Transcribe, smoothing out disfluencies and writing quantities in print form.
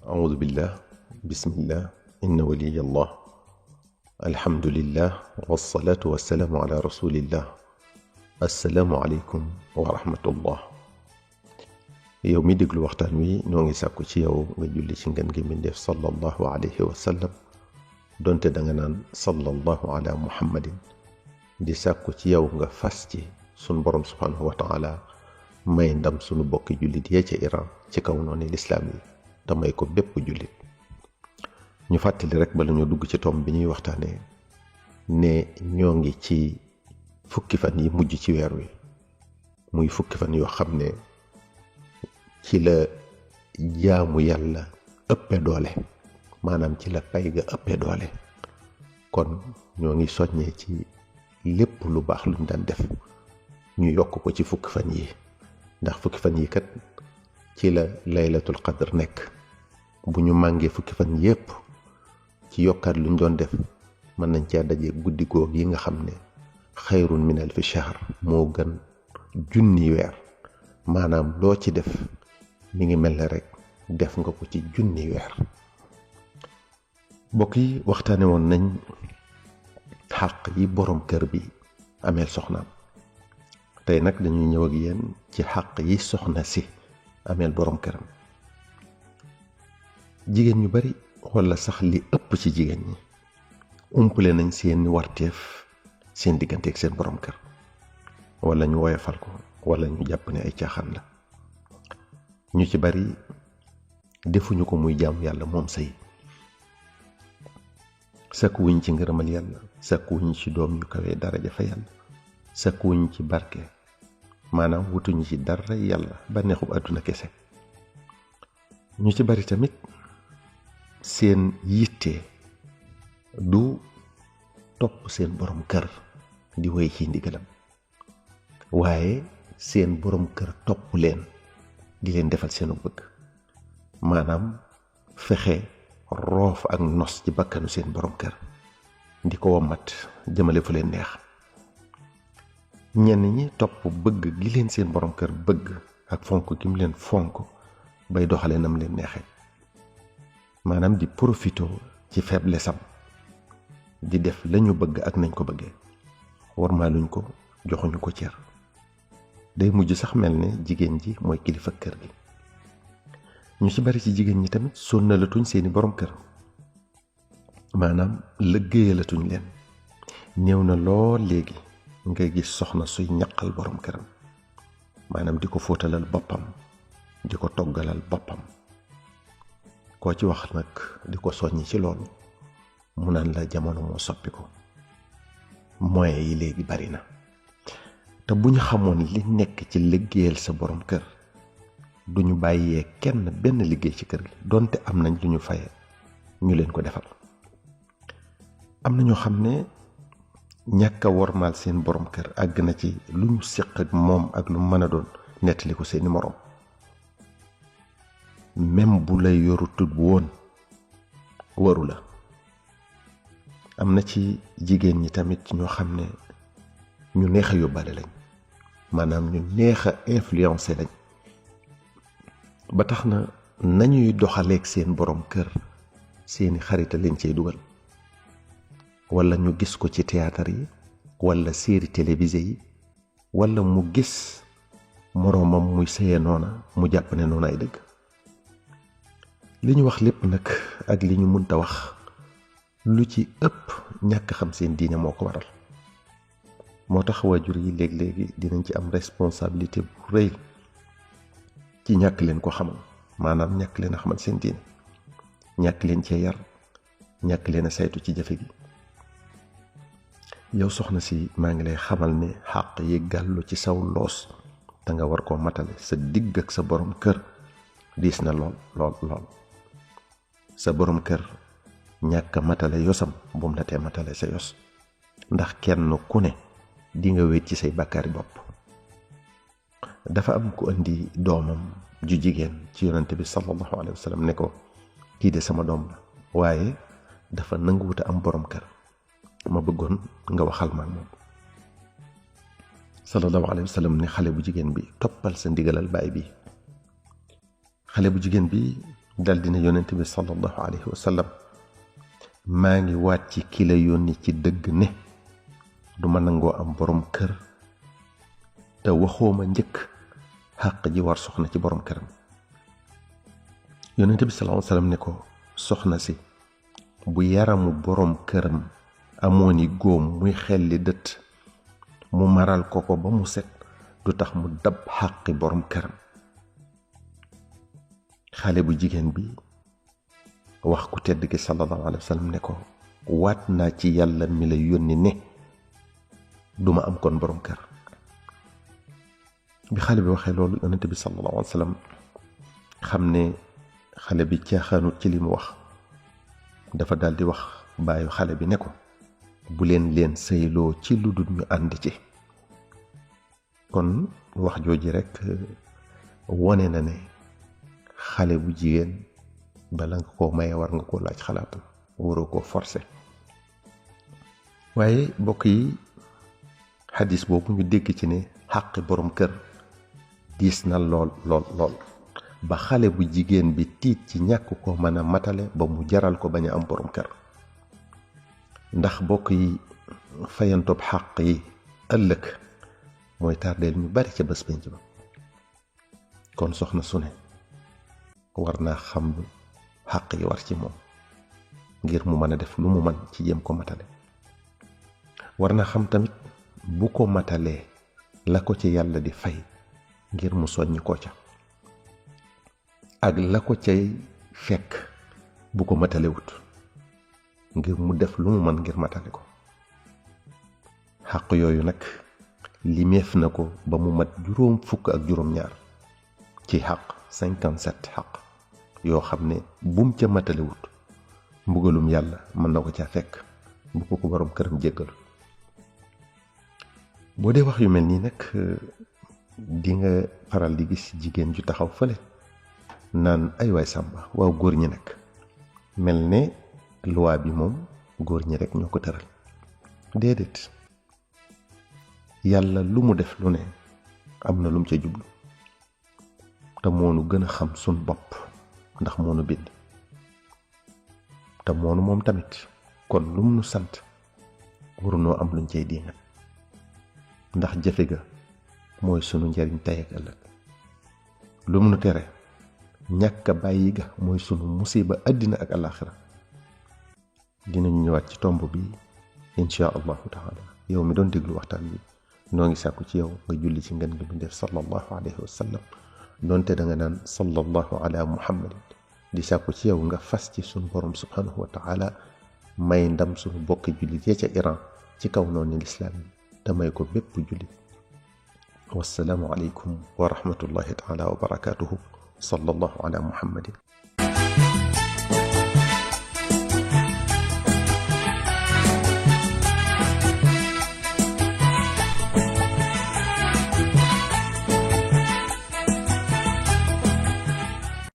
أعوذ بالله بسم الله إن ولي الله الحمد لله والصلاة والسلام على رسول الله السلام عليكم ورحمة الله. yow mi déglu waxtaan wi noo ngi sàkku ci yow nga julli ci ngën gi mbindéef sallallahu alayhi wa sallam donte da nga naan sallallahu ala muhammadin di sàkku ci yow nga fas ci sunu borom subhanahu wa taala may ndam sunu bokki jullit yee ca Iran ci kaw noonu lislaam yi te may ko bépp jullit. ñu fàttali rek bala ñu dugg ci tomb bi ñuy waxtaanee ne ñoo ngi ci fukki fan yi mujj ci weer wi muy fukki fan yoo xam ne ci la jaamu yàlla ëppe doole, maanaam ci la pay ga ëppe doole. kon ñoo ngi soññee ci lépp lu baax luñ daan def ñu yokk ko ci fukki fan yi, ndax fukki fan yi kat ci la laylatul qadr nekk. bu ñu màngee fukki fan yépp ci yokkaat luñ doon def mën nañ caa daje guddi goog yi nga xam ne xayrun min alfi shahr moo gën junni weer. maanaam loo ci def mi ngi mel ne rek def nga ko ci junni weer. mbokk yi waxtaane woon nañ xàq yi borom kër bi ameel soxnaam. tey nag dañuy ñëw ak yéen ci xàq yi soxna si ameel borom këram. jigéen ñu bari walla sax li ëpp ci jigéen ñi umpale nañ seeni warteef seen diggante ak seen borom kër, walla ñu woyofal ko, walla ñu jàpp ne ay caaxaan la. ñu ci bari defuñu ko muy jaamu yàlla moom sëy. sakkuwuñ ci ngërëmal yàlla, sakkuwuñ ci doom yu kawee daraja fa yàlla, sakkuwuñ ci barke, maanaam wutuñu ci dara yàlla ba neexub àdduna kese. ñu ci bari tamit seen yitte du topp seen borom kër di wéy ci ndigalam, waaye seen borom kër topp leen di leen defal seenu bëgg, maanaam fexe roof ak nos ci bakkanu seen borom kër di ko wommat jëmale fu leen neex. ñenn ñi topp bëgg gi leen seen borom kër bëgg ak fonk gi mu leen fonk bay doxale nam leen neexe, maanaam di profito ci faiblesse am di def lañu bëgg ak nañ ko bëggee, warmaaluñ ko, joxuñu ko cër. day mujj sax mel ne jigéen ji mooy kilifa kër gi. ñu ci bari ci jigéen ñi tamit sonnalatuñ seeni borom kër, maanaam liggéeyalatuñ leen. néew na lool léegi nga gis soxna suy ñaqal borom këram, maanaam di ko fóotalal boppam, di ko toggalal boppam. koo ci wax nag di ko soññi ci loolu mu naan la jamono moo soppi ko, moyens yi léegi bari na. te bu ñu xamoon li nekk ci liggéeyal sa borom kër duñu bàyyee kenn benn liggéey ci kër gi, donte am nañ lu ñu faye ñu leen ko defal. am na ñoo xam ne ñàkk a wormaal seen borom kër àgg na ci lu ñu séq ak moom ak lu mën a doon nettali ko seeni moroom, même bu lay yorutul woon waru la. am na ci jigéen ñi tamit ñoo xam ne ñu neex a yóbbaale lañ, maanaam ñu neex a influencé lañ, ba tax na nañuy doxaleeg seen borom kër seeni xarita leen cay dugal, walla ñu gis ko ci théâtre yi walla série télévisée yi, walla mu gis moroomam muy sëye noona mu jàpp ne noona ay dëgg. li ñu wax lépp nag ak li ñu mënta wax lu ci ëpp ñàkk xam seen diine moo ko waral. moo tax waajur yi léeg-léegi dinañ ci am responsabilité bu rëy ci ñàkk leen ko xamal, maanaam ñàkk leen a xamal seen diine, ñàkk leen cee yar, ñàkk leen a saytu ci jafe gi. yow soxna si maa ngi lay xamal ne xàq yi gàllu ci saw loos te nga war koo matale sa digg ak sa borom kër diis na lool lool lool. sa borom kër ñàkk a matale yosam bu mu la tee matale sa yos, ndax kenn ku ne di nga wéet ci say bàkkaari bopp. dafa am ku indi doomam ju jigéen ci yonante bi sallallahu alayhi wa sallam ne ko kii de sama doom la, waaye dafa nanguwuta am borom kër, ma bëggoon nga waxal ma moom. sallallahu alayhi wa sallam ne xale bu jigéen bi toppal sa ndigalal baay bi. xale bu jigéen bi dal dina yonent bi sallallahu alayhi wa sallam maa ngi waat ci ki la yónni ci dëgg ne du ma nangoo am borom kër te waxooma njëkk xàq ji war soxna ci borom këram. yonent bi sallallahu alayhi wa sallam ne ko soxna si bu yaramu borom këram amoon i góom muy xelli dët mu maral ko ba mu set du tax mu dab xàqi borom këram. xale bu jigéen bi wax ku tedd ki sallallahu alayhi wa sallam ne ko waat naa ci yàlla mi la yónni ne duma am kon borom kër. bi xale bi waxee loolu yonent bi sallallahu alayhi wa sallam xam ne xale bi caaxaanut ci li mu wax, dafa daldi wax baayu xale bi ne ko bu leen sëyloo ci lu dul ñu ànd ci. kon wax jooji rekk wone na ne xale bu jigéen bala nga koo maye war nga koo laaj xalaatam, waroo koo forcer. waaye mbokk yi, xadis boobu ñu dégg ci ne xàqi borom kër diis na lool ba xale bu jigéen bi tiit ci ñàkk ko mën a matale ba mu jaral ko bañ a am borom kër. ndax mbokk yi, fayantoob xàq yi ëllëg mooy tardeel ñu bari ca bés penc ba. kon soxna su ne war naa xam xàq yi war ci moom ngir mu mën a def lu mu mën ci jéem ko matale. war na xam tamit bu ko matalee la ko ci yàlla di fay ngir mu soññ ko ca, ak la ko cay fekk bu ko matalewut ngir mu def lu mu mën ngir matale ko. xàq yooyu nag limeef na ko ba mu mat juróom-ñaar ci xàq 57 xàq yoo xam ne bum ca matalewut mbugalum yàlla mën na ko ca fekk bu ko borom këram jéggalu. boo dee wax yu mel nii nag di nga faral di gis jigéen ju taxaw fële naan ay waay sàmba, waaw góor ñi nag mel ne loi bi moom góor ñi rek ñoo ko tëral. déedéet, yàlla lu mu def lu ne am na lum ca jublu te moonu gën a xam sun bopp ndax moonu bind te moonu moom tamit. kon lum nu sant warunoo am luñ cay diingat ndax jëfe ga mooy sunu njariñ tey ak ëllëg. lum nu tere ñàkk a bàyyi ga mooy sunu musiba àddina ak alaxira. dinañu ñëwaat ci tomb bi insha allahu taala. yow mi doon déglu waxtaan bi noo ngi sàkku ci yow nga julli ci ngeen gi mu def sallallahu alayhi wa sallam. doonte da nga naan sallallahu ala muhammadin, di sàkku ci yow nga fas ci sunu borom subhanahu wa taala may ndam sunu bokki jullit ya ca Iran ci kaw noonu lislaam yi te may ko bépp jullit. wassalaamu aleykum wa rahmatullahi taala wa barakatuhu. sallallahu ala muhammadin.